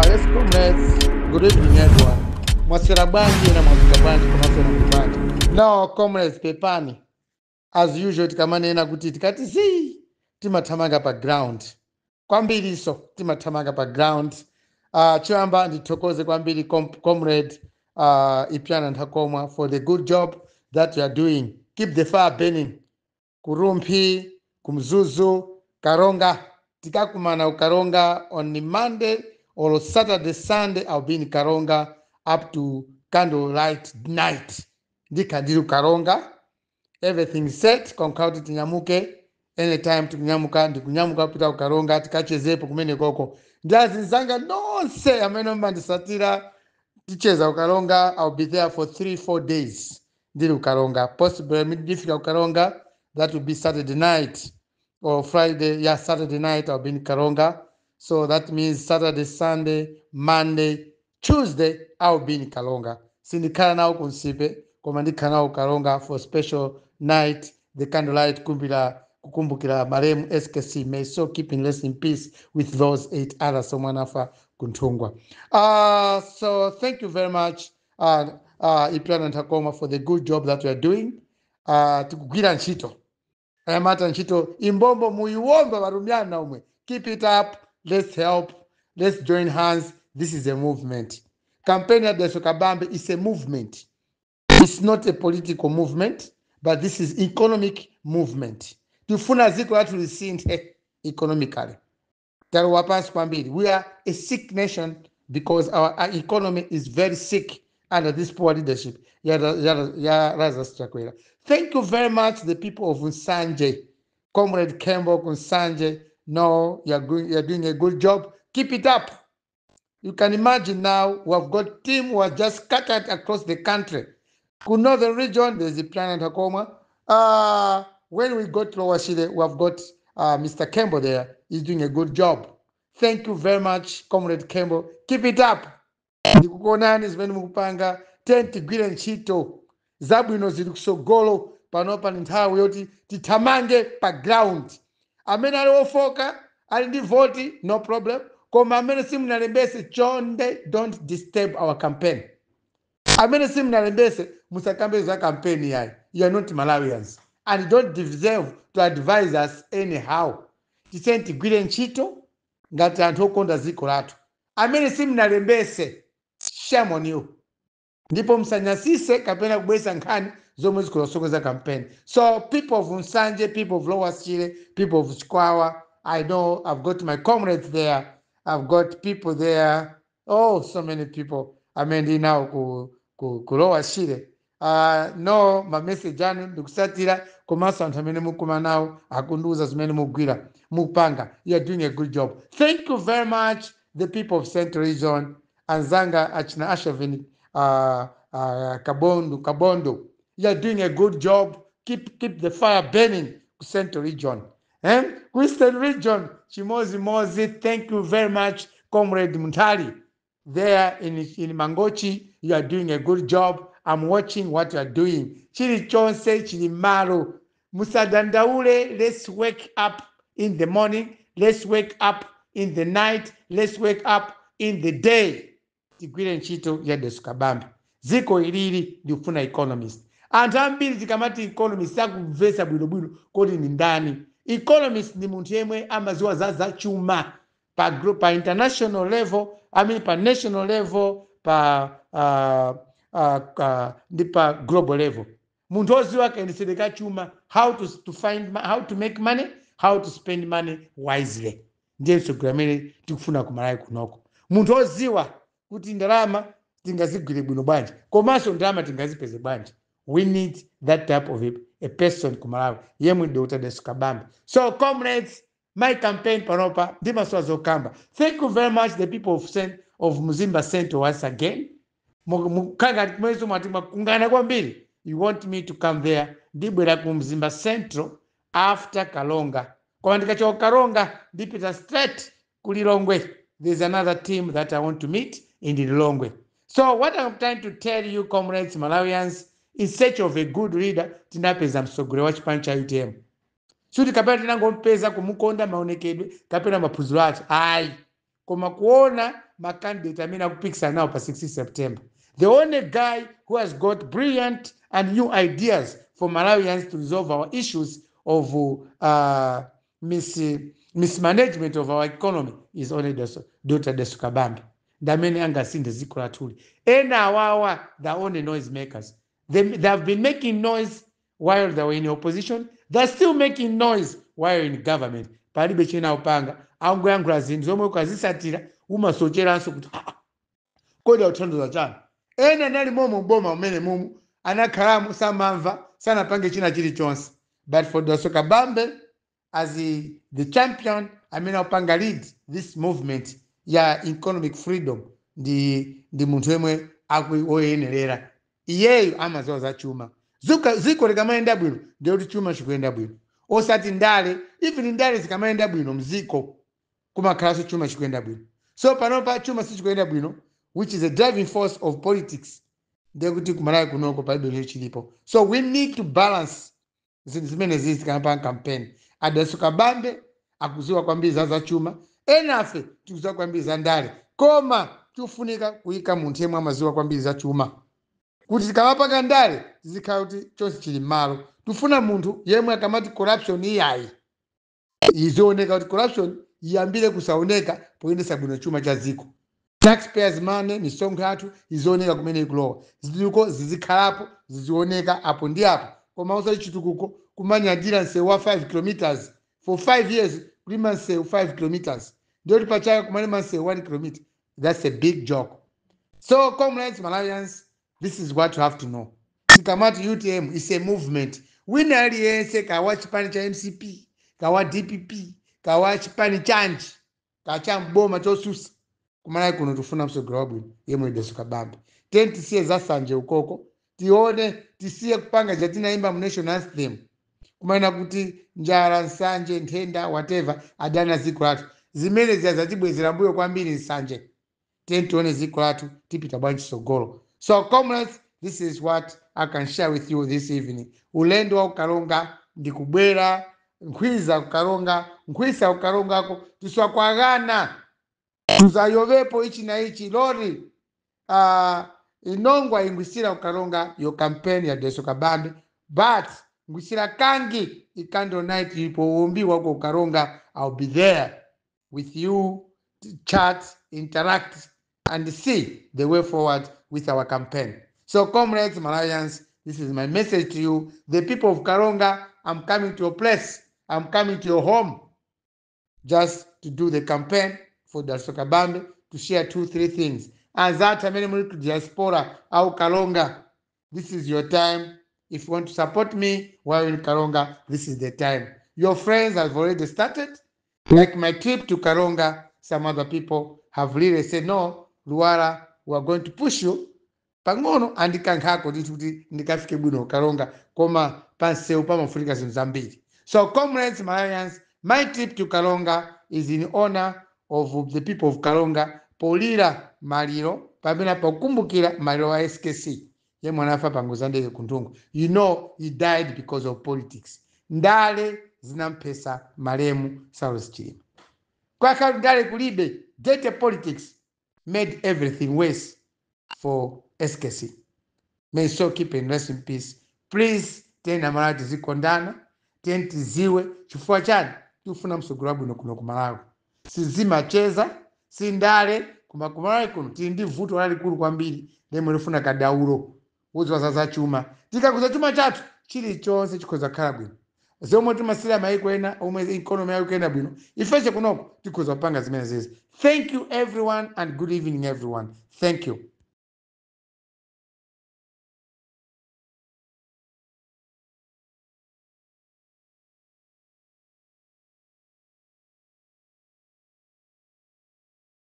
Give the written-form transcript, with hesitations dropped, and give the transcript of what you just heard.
Yes, comrades, good evening everyone. Mwaswera bwanji na mwadzuka bwanji komanso na muli bwanji. No, comrades, pepani. As usual tikamanena kuti tikati zii timathamanga pa ground. Kwambiriso timathamanga pa ground. Choyamba ndithokoze kwambiri comrade Ipyana Ntakomwa for the good job that you are doing. Keep the fire burning. Ku Rumphi, Kumzuzu, Karonga. Tikakumana ku Karonga on the Monday or Saturday, Sunday. I'll be in Karonga up to candlelight night. Ndikhala ndili ku Karonga. Everything set. Konkha kuti tinyamuke anytime, tikunyamuka, ndikunyamuka kupita ku Karonga tikachezepo kumene koko ndi azinzanga nonse amene mumandisatira. Ticheza ku Karonga. I'll be there for 3, 4 days ndili ku Karonga. Possibly ndifika ku Karonga, that will be Saturday night or Friday. Yeah, Saturday night I'll be in Karonga. So that means Saturday, Sunday, Monday, Tuesday I'll be in Karonga. Sindikhala nawo ku Nsipe koma ndikhala nawo ku Karonga for special night, the candlelight kumbira kukumbukira malemu SKC. May so keep in rest in peace with those eight others omwe anafa ku Nthungwa. So thank you very much, Ipyana Ntakoma, for the good job that you are doing. Tikugwira ntchito ayamata ntchito imbombo muyiwomba varumyana umwe. Keep it up. Let's help, let's join hands. This is a movement. Campaign ya Dalitso Kabambe is a movement. It's not a political movement, but this is economic movement. Tifuna dziko lathu lisinthe economically. Talowa pansi kwambiri. We are a sick nation because our economy is very sick under this poor leadership ya Lazarus Chakwera. Thank you very much, the people of Nsanje. Comrade Kembo ku Nsanje, no, you're doing a good job. Keep it up. You can imagine now we have got team who are just scattered across the country. Ku northern region, there's the Planet Hakoma. When we go to Lower Shire, we have got Mr. Kembo there. He's doing a good job. Thank you very much, Comrade Kembo. Keep it up. Ndikukuonani zimene mukupanga. Tiyeni tigwire ntchito zabwino zili kusogolo. Panopa ni nthawi yoti tithamange pa ground. Amene ali ofoka ali ndi voti, no problem, koma amene simunalembese, chonde, don't disturb our campaign. Amene simunalembese, musakambe za campaign yayi. You are not Malawians and don't deserve to advise us anyhow. Tiseni tigwire ntchito ngati anthu okonda dziko lathu. Amene simunalembese, shame on you, ndipo musanyasise kapena kubwesa nkhani zomwe zikulosokoneza campaign. So people of Nsanje, people of Lower Shire, people of Chikwawa, I know I've got my comrades there. I've got people there. Oh, so many people amene ndili nawo ku Lower Shire. No, mameseji anu ndikusatira komanso anthu amene mukuma nawo akundiuza zimene mugwira mukupanga. You are doing a good job. Thank you very much, the people of Central Region, anzanga achina Ashavin Kabondo. Kabondo, you are doing a good job. Keep the fire burning ku Central Region, eh? Ku Eastern Region chimozimozi. Thank you very much, Comrade Muntali there in Mangochi. You are doing a good job. I'm watching what you are doing. Chilichonse chili malo, musadandaule. Let's wake up in the morning, let's wake up in the night, let's wake up in the day. Tigwire ntchito ya Dalitso Kabambe. Dziko ilili ndikufuna economist. Anthu ambiri tikamati economist sakumvetsa bwinobwino kodi ni ndani. Economist ndi munthu yemwe amaziwa za zachuma pa international level, I mean pa national level, pa ndi pa global level. Munthu oziwa kayendetsedwe ka chuma, how to make money, how to spend money wisely. Ndiye mtsogoleri amene tikufuna kumalawi kunoko, munthu oziwa kuti ndalama tingazigwire bwino bwanji komanso ndalama tingazipeze bwanji. We need that type of a person kumalawi, yemwe Dr. Dalitso Kabambe. So comrades, my campaign panopa ndimasowa zokamba. Thank you very much, the people of Mzimba Central. Once again, mukanga mwezi mwati mwakungana kwambiri. You want me to come there. Ndibwera ku Mzimba Central after Karonga, koma ndikachoka Karonga ndipita straight ku Lilongwe. There's another team that I want to meet in Lilongwe. So what I'm trying to tell you, comrades, Malawians, in search of a good leader, tinapeza mtsogoleri wa chipani cha UTM. Suti kapena tinangompeza kumukonda maonekedwe kapena maphunziro ake ayi, koma kuona Ma candidate amene akupikisana nawo pa 16 September, the only guy who has got brilliant and new ideas for Malawians to resolve our issues of mismanagement of our economy is only Dr. Dalitso Kabambe. Ndamene angasinthe dziko lathuli. Ena awawa, the only noise makers. They have been making noise while they were in opposition. They're still making noise while in government. Palibe china upanga, angoyankhula zinthu zomwe ukazisatira umasocheranso kuti, "Ah, kodi akuthandiza chani?" Ena anali momo mboma umene mumu anakhalamo, samamva, sanapange china chilichonse. But for Dalitso Kabambe as the champion amene akupanga lead this movement ya economic freedom, ndi munthu yemwe oyenerera. Iyeyo amaziwa za chuma. Ziko likamayenda bwino, ndiye kuti chuma chikuyenda bwino, osati ndale. Even ndale zikamayenda bwino mziko, kumakhalanso chuma chikuyenda bwino. So panopa chuma sichikuyenda bwino, which is a driving force of politics, ndiye kuti kuMalawi kunoko palibe chimene chilipo. So we need to balance zinthu zimene zizi tikamapanga campaign. A Dalitso Kabambe akuziwa kwambiri za zachuma, enafe tikuziwa kwambiri za ndale, koma tikufunika kuyika munthu yemwe amaziwa kwambiri za chuma kuti tikamapanga ndale zizikhala kuti chonse chili m'malo. Tifuna munthu yemwe akamati corruption iyayi, izioneka kuti corruption iyambire kusaoneka poyendesa bwino chuma cha dziko. Taxpayers' money, misonkho yathu izioneka kumene ikulowa, zitukuko zizikhalapo, zizioneka apo ndi apo, koma usati chitukuko kumanyadira msewu wa 5 kilometers for 5 years, kulima msewu 5 kilometers, ndiyoti pachaka kumalima msewu 1 kilometer. That's a big joke. So comrades, Malawians, this is what you have to know. Tikamati UTM is a movement, wina aliyense, kawa chipani cha MCP, kawa DPP, kawa chipani chanji, kacha mboma chosusa, kuMalawi kuno tifuna msogolo wabwino yemwe Dalitso Kabambe. Teni tisiye zasanje ukoko, tione, tisiye kupanga chatinaimba mu national anthem, kumanena kuti njala, nsanje, nthenda, whatever, adani dziko lathu. Zimene ziya zatibwezera mbuyo kwambiri, nsanje. Tiyeni tione dziko lathu tipita bwanji tsogolo. So comrades, this is what I can share with you this evening. Ulendo wa kuKaronga ndikubwera nkhwiza kuKaronga, nkhwisa kuKarongako, tiswakwagana, tuzayovepo ichi na ichi lori inongwa ingwisira kuKaronga yo campaign ya Dalitso Kabambe, but ngwisira kangi i candle night ipo ku Karonga. I'll be there with you to chat, interact and see the way forward with our campaign. So comrades, Malawians, this is my message to you, the people of Karonga. I'm coming to your place, I'm coming to your home just to do the campaign for Dalitso Kabambe, to share two three things. Anzathu amene muli ku diaspora au Karonga, this is your time. If you want to support me while in Karonga, this is the time. Your friends have already started. Like my trip to Karonga, some other people have really said, "No, Luara, we are going to push you." Pang'ono andikankhako ndithu kuti ndikafike bwino Karonga, koma pansewu pamafunika zinthu zambiri. So comrades, Malawians, my trip to Karonga is in honor of the people of Karonga, polira maliro pamene pakukumbukira maliro a SKC yemwe anafa pangozi ya ndege ku Nthungwa. You know he died because of politics. Ndale zinamphesa malemu Saulos Chilima. Kwakhala ndale kulibe, dirty politics made everything worse for SKC. May so keep and rest in peace. Please, tiyeni Amalawi tizikondana, tiyeni tiziwe chifukwa chani tikufuna msogolo wabwino kuno ku Malawi. Sizimacheza, sindale, koma ku Malawi kuno tili ndi vuto lalikulu kwambiri lemwe lifuna kadaulo wodziwa za zachuma. Tikakuza chuma chathu, chilichonse chikhoza kukhala bwino. Zomwe timasira maiko ena omwe economy yawo ikuyenda bwino, ifense kunoko tikhoza kupanga zimene zizi. Thank you everyone and good evening everyone. Thank you.